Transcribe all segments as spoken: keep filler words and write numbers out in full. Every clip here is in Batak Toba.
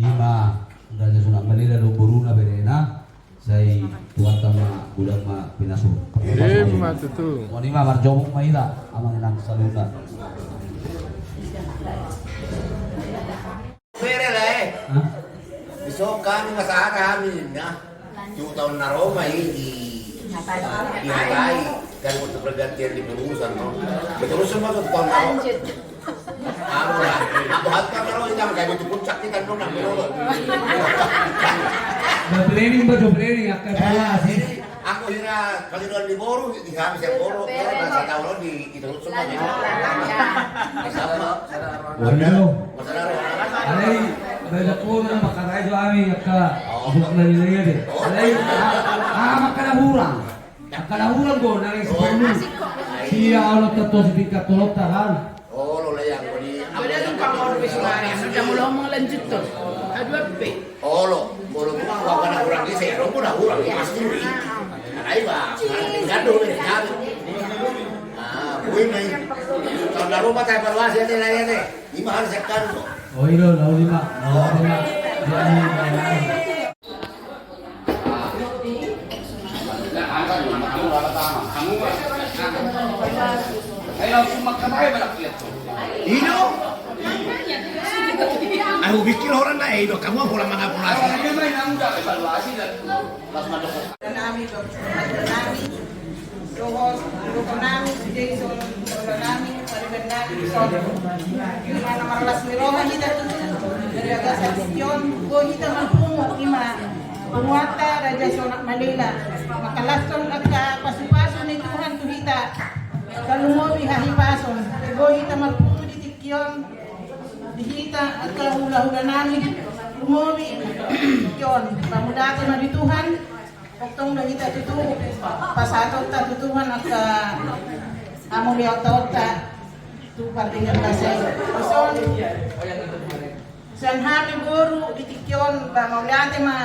Ima Raja Sonak Malela dohot boruna berena, sai Tuhanta ma godang ma pinasur. Ima tutu. Songon i ma, marjomuk ma hita amang inang saluhutna. Bere lah, eh. Hah? Dison hami ma sada hami ninna. Tu taon na ro ma i di, dihatai. Kan untuk pergantian di pengurusan, no. Terus semua tu taon na ro. Aku lah. Aku hata na ro, inang, kayak itu puncak kita, no, nang, no. Udah planning, Bang, udah planning, akan. Eh, jadi, aku kira kalau di boru, di hami siap boru, ya, bahasa tahu lo di Itu semua. Waduh. Alai, banyak orang yang pakai aja kami, ya, Kak. Bukan dari dia deh. Alai, ah, ah, makan hurang. Makan hurang, gua nangis penuh. Dia Allah tertos di tingkat tolong tahan. Oh, lo lah yang di. Beda tuh, Kak, mau lebih suka. Sudah mau ngomong lanjut tuh. Aduh, apa? Olo, molo tua, gua na hurang di sero, gua na hurang di pasti. Alai ba, gaduh ni, gaduh. Ah, boi na i. Taon na ro ma taevaluasi ate, na i ate. Ima hal sekali kok. Oh, ilo, lauli ma. Lauli ma. Ino. Aku pikir orang na, eh, ino, kamu pola mangapulasi. Nami, nami, dohot, dohot nami, Jason, dohot nami, pariban nami, Jason. Ima na marlas ni roha hita tutu, dari agasa tingki on, boi hita marpungu, ima. Punguanta Raja Sonak Malela, mangkalashon angka pasupasu ni Tuhan tu hita, tarlumobi hahipason, boi hita marpungu di tingki on, di hita angka hulahula nami, lumobi di tingki on, mauliate ma di Tuhan, tongtong do hita tutu, pasahatonta tu Tuhan angka hamuliateonta, tu pardenggan basa i. Dison. Sian hami boru di tingki on, ba mauliate ma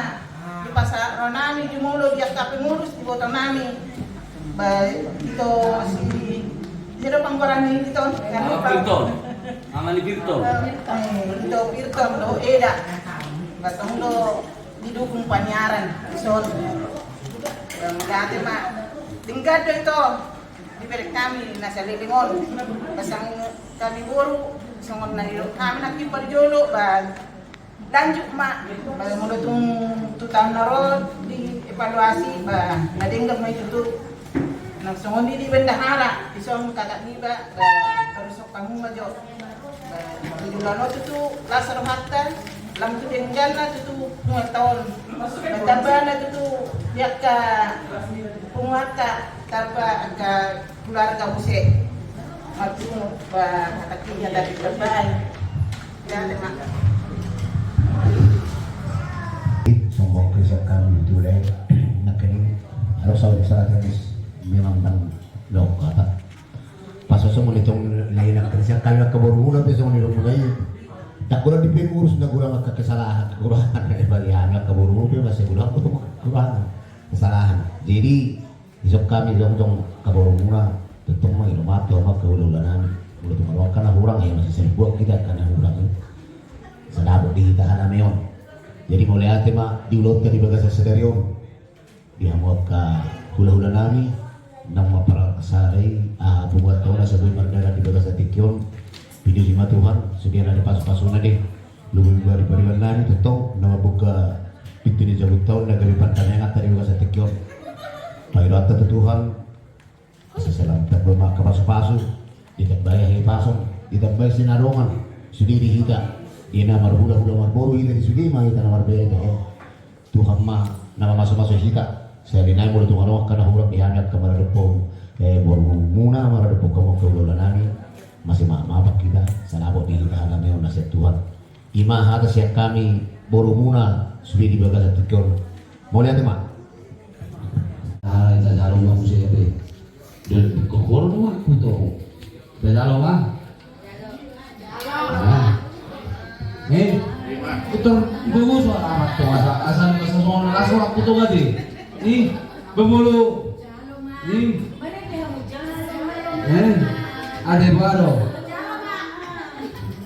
di pasahat roha nami jumolo di angka pengurus di boto nami. Ba ito si, sia do panggoaran ni ito, Pirton. Ama ni Pirton. Eh, ito Pirton dohot Eda. Ba tong do didukung paniaran dison. Ba mauliate ma. Denggan do ito. Dibereng hami na saleleng on. Pasang hami boru, songon na nidok hami nangkin parjolo, ba lanjut ma, ba molo tung tu taon na ro dievaluasi, ba na denggan ma i tutu. Nang songon i di bendahara, dison kakak niba, ba torus hamu ma jo. Di bulan on tutu las rohanta, lam tu dengganna tutu punguanta on. Tambana tutu di angka punguanta, tamba angka keluarga muse. Marpungu, ba, hatangki, hatangki tambahan. Ya, terima kasih. Sombong ke sekali itu, Lek. Nah, kini, harus selalu salah teknis. Memang bang, lo kata. Pas songon i tong na i, na kerja kali na kaboru muna pe songon i do muna i. Ndang godang di pengurus, ndang godang angka kesalahan, kekurangan, na i bagi hami angka boru muna pe masih godang, godang kekurangan, kesalahan. Jadi, dison hami tongtong kaboru muna, tongtong ma i do ma tu angka hulahula nami. Molo tung adong angka na hurang, ya masih sai buat hita angka na hurang i. Sai dapot di hita hanami on. Jadi mauliate ma di ulaonta di bagasan sadari on. Di hamu angka hulahula nami, naung maparsahat i, ah, punguanta on asa boi mardalan di bagasan tingki on, pinuji ma Tuhan, sude na di pasupasuna do i, lumobi ma di pariban nami, tongtong, na mambuka pintu ni jabunta on, na gabe pantangiangan hita di bagasan tingki on. Pangidoanta tu Tuhan, asa selalu tamba ma angka pasupasu, ditambai hahipason, ditambai sinadongan, sude di hita, di na marhulahula marboru hita, di sude ma hita na marbere, eh. Tuhan ma na mamasumasu hita. Sahali nai molo tung adong angka na hurang di hami angka maradophon, eh, boru muna, maradophon hamu angka hulahula nami, masih ma-, maaf hita, sai dapot di hita hanami on na sian Tuhan. Ima hata sian hami boru muna sude di bagasan tingki on. Mauliate ma. Ah, ita jalo ma muse be. Dari kokoro ma kuto. Be jalo ma. Nah. Eh, putar dulu soal anak tuh, asal, asal, asal soal, asal aku tuh tadi. Nih, bebulu. Nih. Eh, ada baru.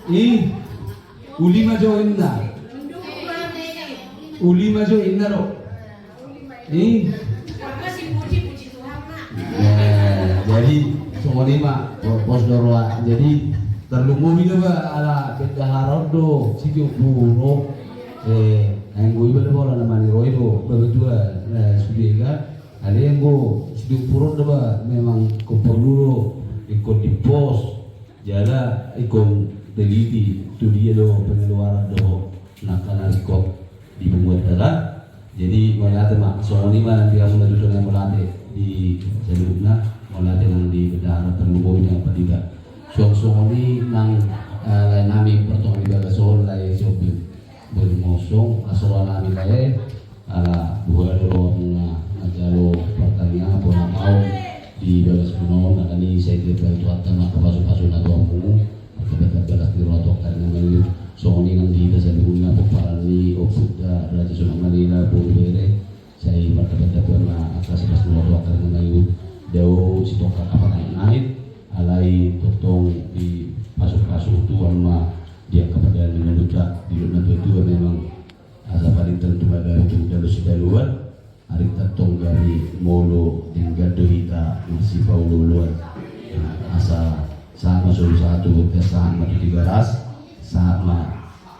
Nih, uli ma jo inna. Uli ma jo inna do. Ih. Masih puji-puji Tuhan, Mak. Nah, jadi songon i ma, pos do roha. Jadi tarlumobi do ba ala bendahara on do sitiop puro. Eh, anggo iba do ba ala na maniroi do, ba betua, eh, sude kan. Alai anggo sitiop puro on do ba memang ingkon porlu do, ingkon dipos. Jala ingkon teliti tu dia do pengeluaran dohot angka na ringkot di punguan dalan. Jadi mauliate ma, songon i ma nang di hamuna tutu na mauliate di saluhutna, mauliate nang di bendahara tarlumobi nang pandita. Suang songon i nang, eh, lae nami partonga di bagas on, lae Sihombing Bolingosong, asa roha nami lae, ala boha do rohamuna manjalo partangiangan, boha na mauliate di bagasmuna on, alani sai dibaen Tuhanta ma angka pasu-pasuna tu hamu, mardalan bagas ni roha tu angka ari na mangihut. Songon i nang di hita saluhutna pomparan ni ompunta Raja Sonak Malila, boru, bere, sai mardalan bagas ma angka silas ni roha tu angka ari na mangihut. Dao sitongka na patangit-nangit, alai tongtong dipasu-pasu Tuhan ma di angka pardalan ni ngolunta, didok natua-tua memang, asa paling tentu ma gabe tu dalan sidaluan, arinta tong gabe molo denggan do hita masipaolo-oloan. Nah, asa sahat ma solu sahat tu bontean, sahat ma tu Tigaras, sahat ma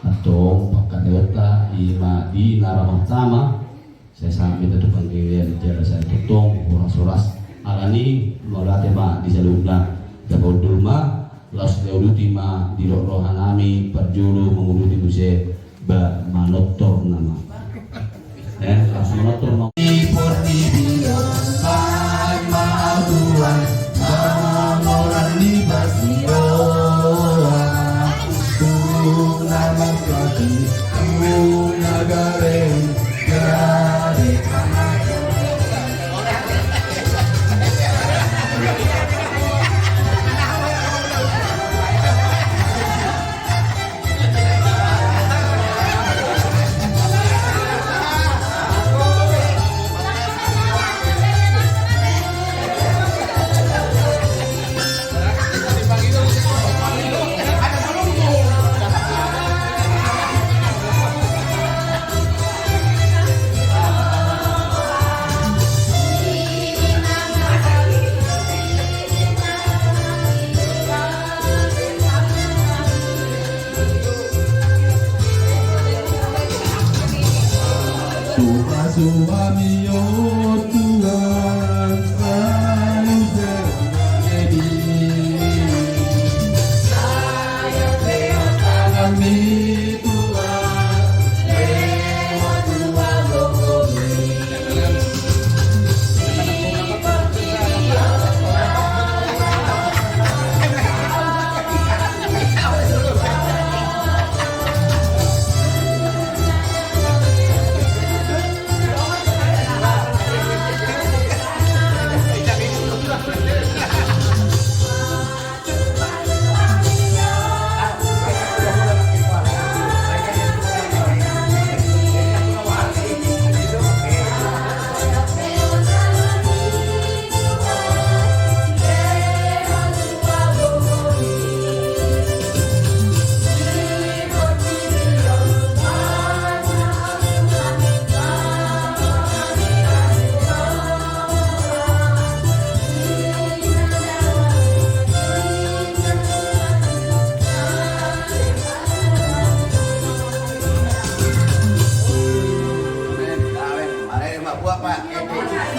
antong pangkataionta i ma di na ramah tamah, sai sahat ma hita tu panggabean jala sai tongtong horas-horas. Alani mauliate ma di saluhutna, tapaundul ma, laos tauduti ma didok roha nami parjolo mangudut muse. Ba manortor nama. Eh, langsung manortor nama. Di portibi on baen ma au Tuhan, mangoran ni basiroa. Tu na mangkahi, tu na gareng, gareng. Tuhan, Tuhan, Tuhan, Tuhan.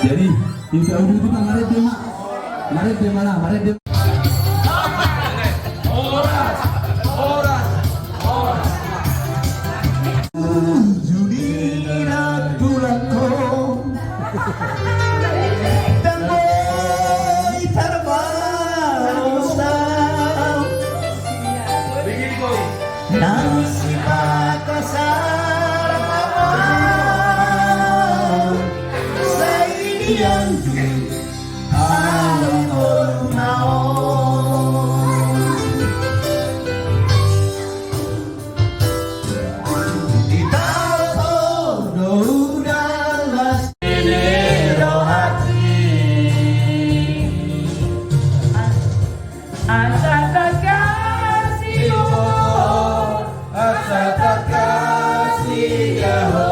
Jadi, insya Allah itu, Pak, marende, Mak. Marende, mana? Marende. Horas, horas, horas. Juni na tulangko. Ndang boi tarbaosa. Nang sipakasarangan sai dianju along na on. Di tano do udah las ini rohati. Asa takasi ho, asa takasi ho.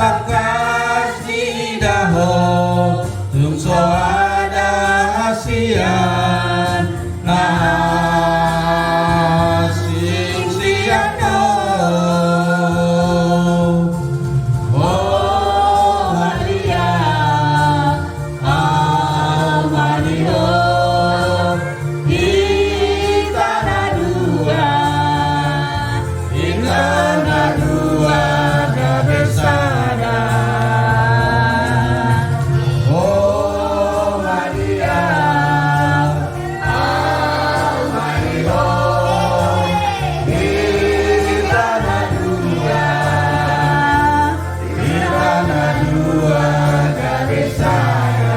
Tangkas diida ho, tung so ada hasian na asing sian ho. O Maria, ahu ma di ho, hita na dua, hita na dua gabe sada. O Maria, ahu ma di ho, hita na dua, hita na dua gabe sada.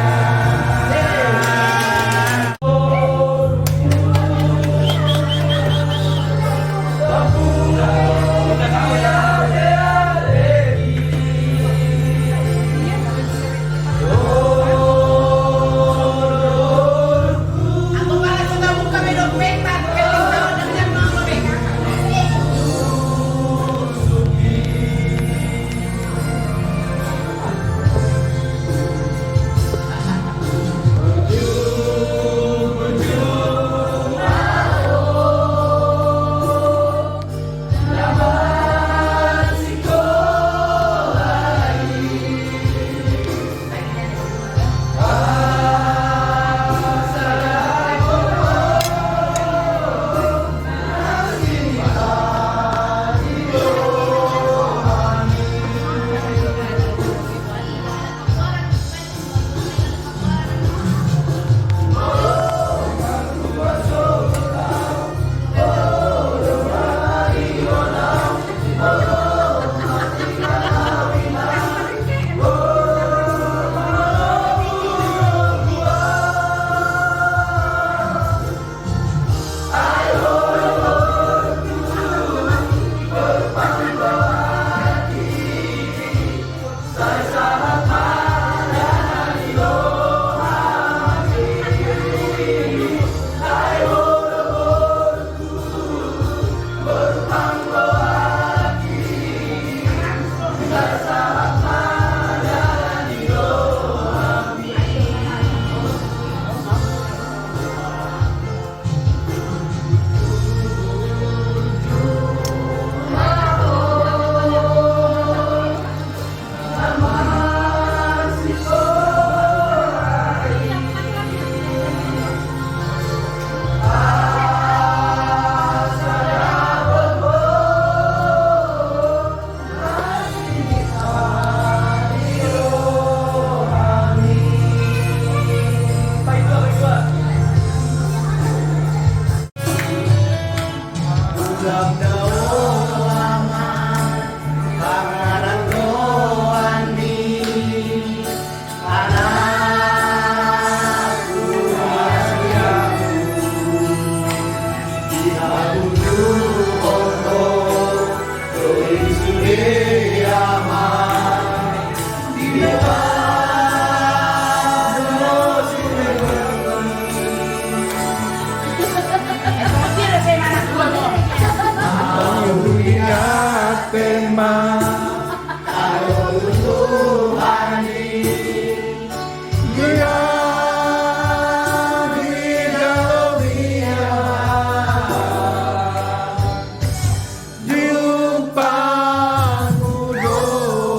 Jumpang mu do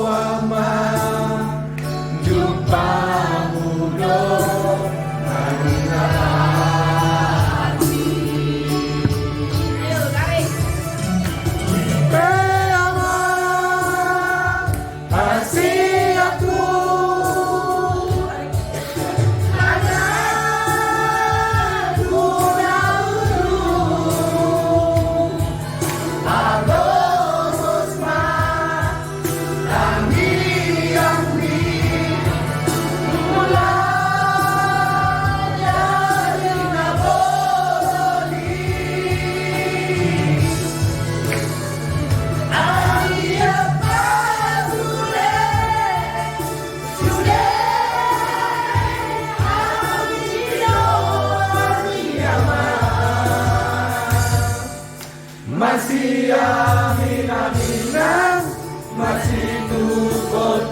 ama, jumpang mu do na ninna hami. Pe ama, hasianku. Masiami na ninna, masituhot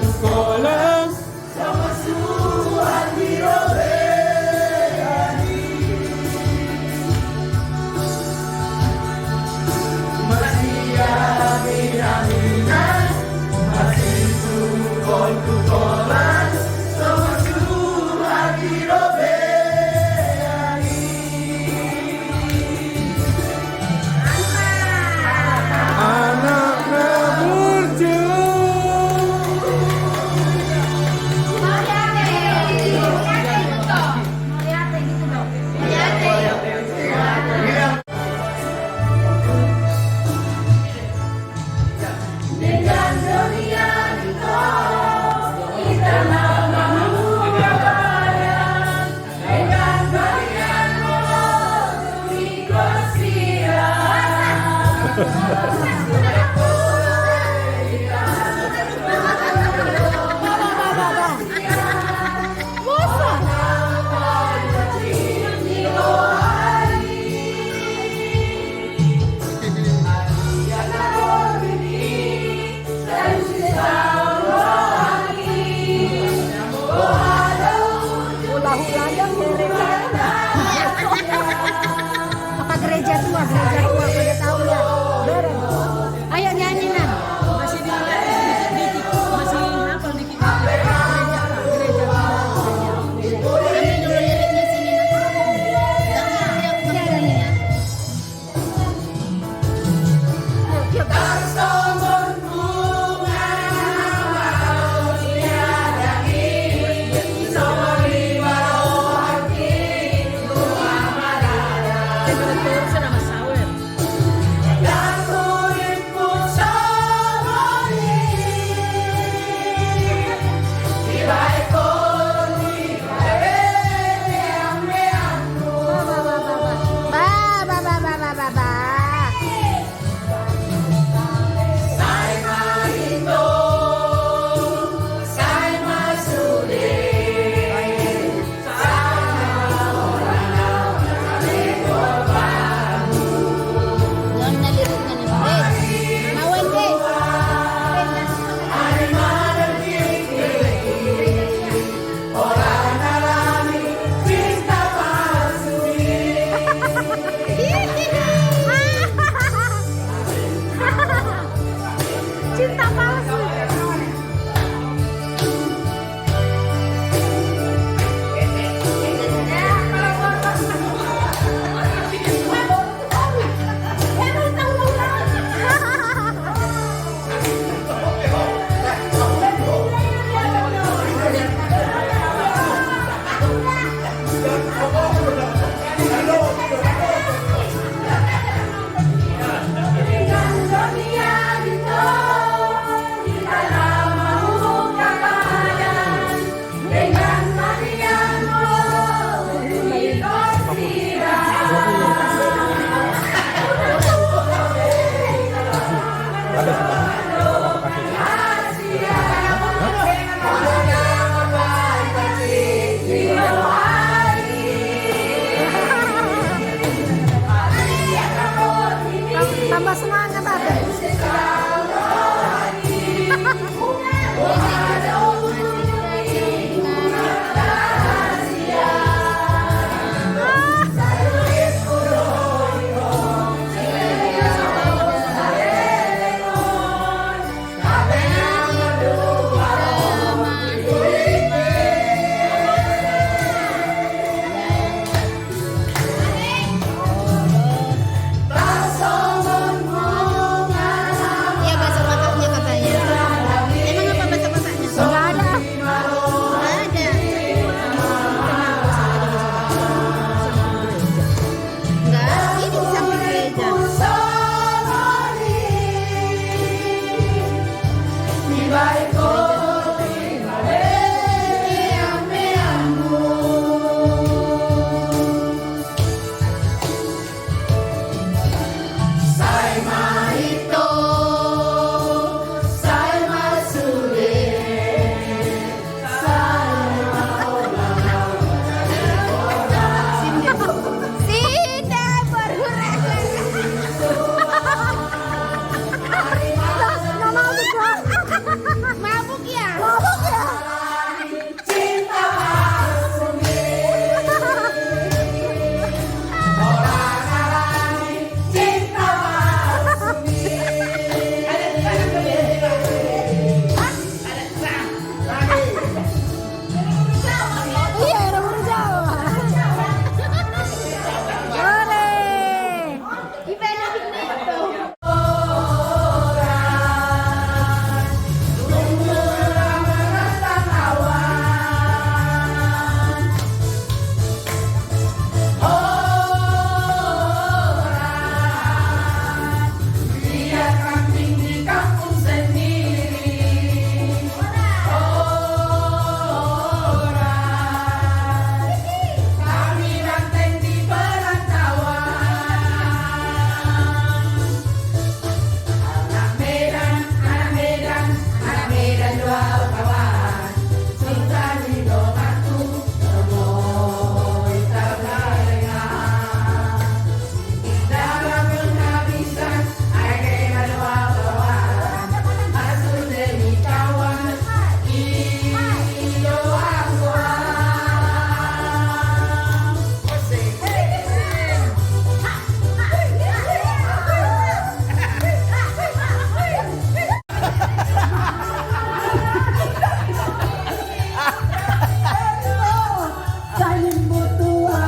Sai nimmu tua,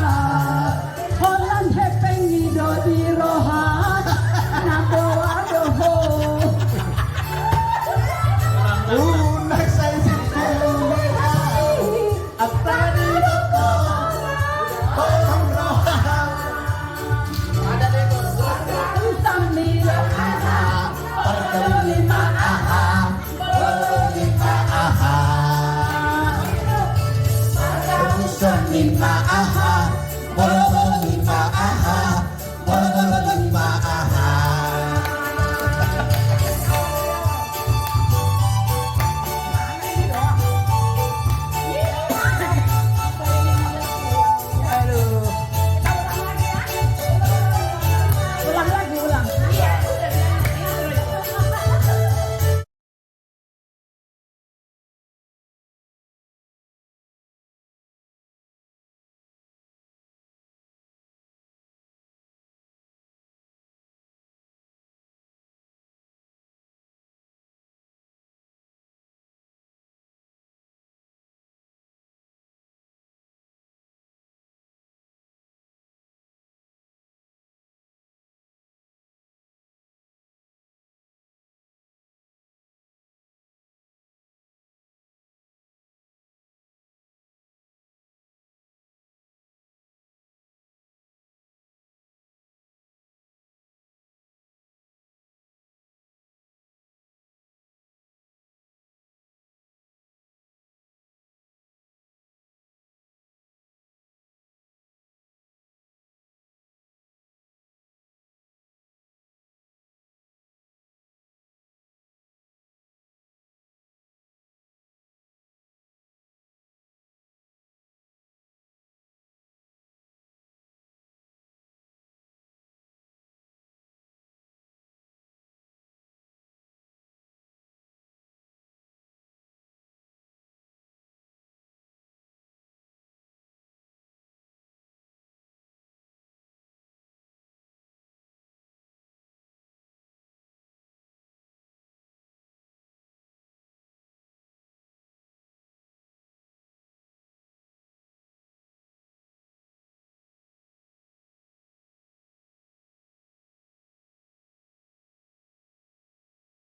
holan hepeng i do di roha, na boa do ho. Unang sai simpul. Antara di loko, holan roha. Ada di loko. Utang ni aha, parkalu ni ma aha, bolo ni ma aha. Parkalu ni ma aha, bolo ni ma aha.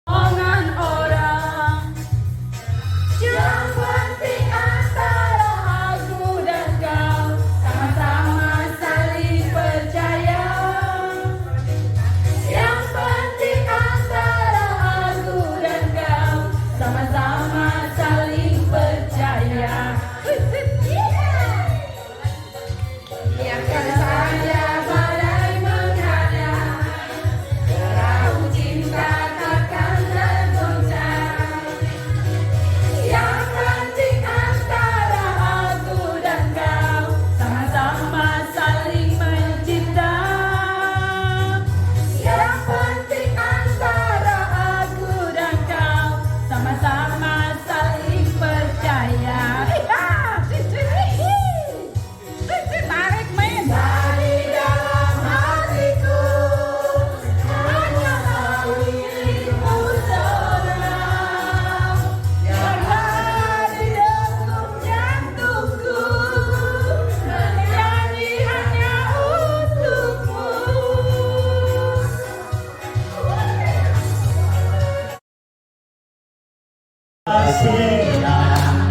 Omongan orang. Yang penting antara aku dan kau sama-sama saling percaya. Yang penting antara aku dan kau sama-sama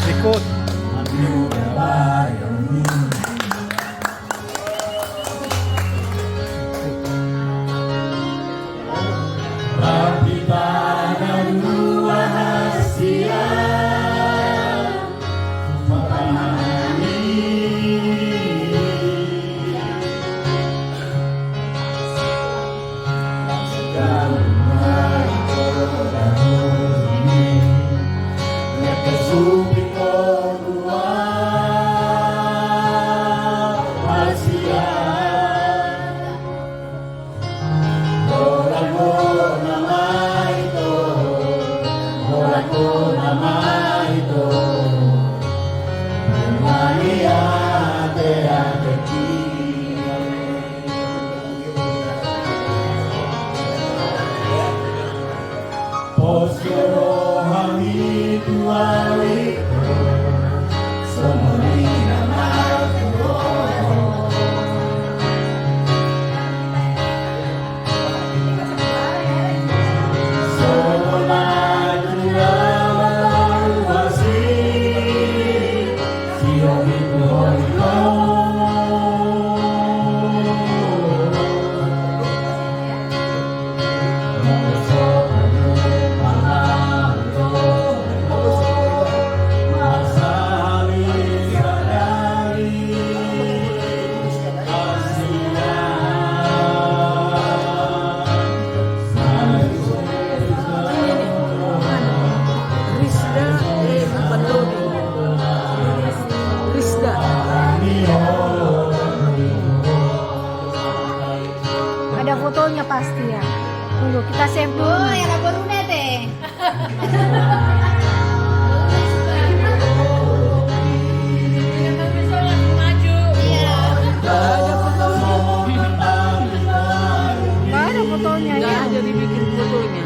Ikut. Risda, eh, bukan Dodi. Risda. Ada fotonya pasti ya. Tunggu, kita save dulu. Oh, ya, lapor udah deh. Nggak ada fotonya, ya? Nggak ada dibikin fotonya.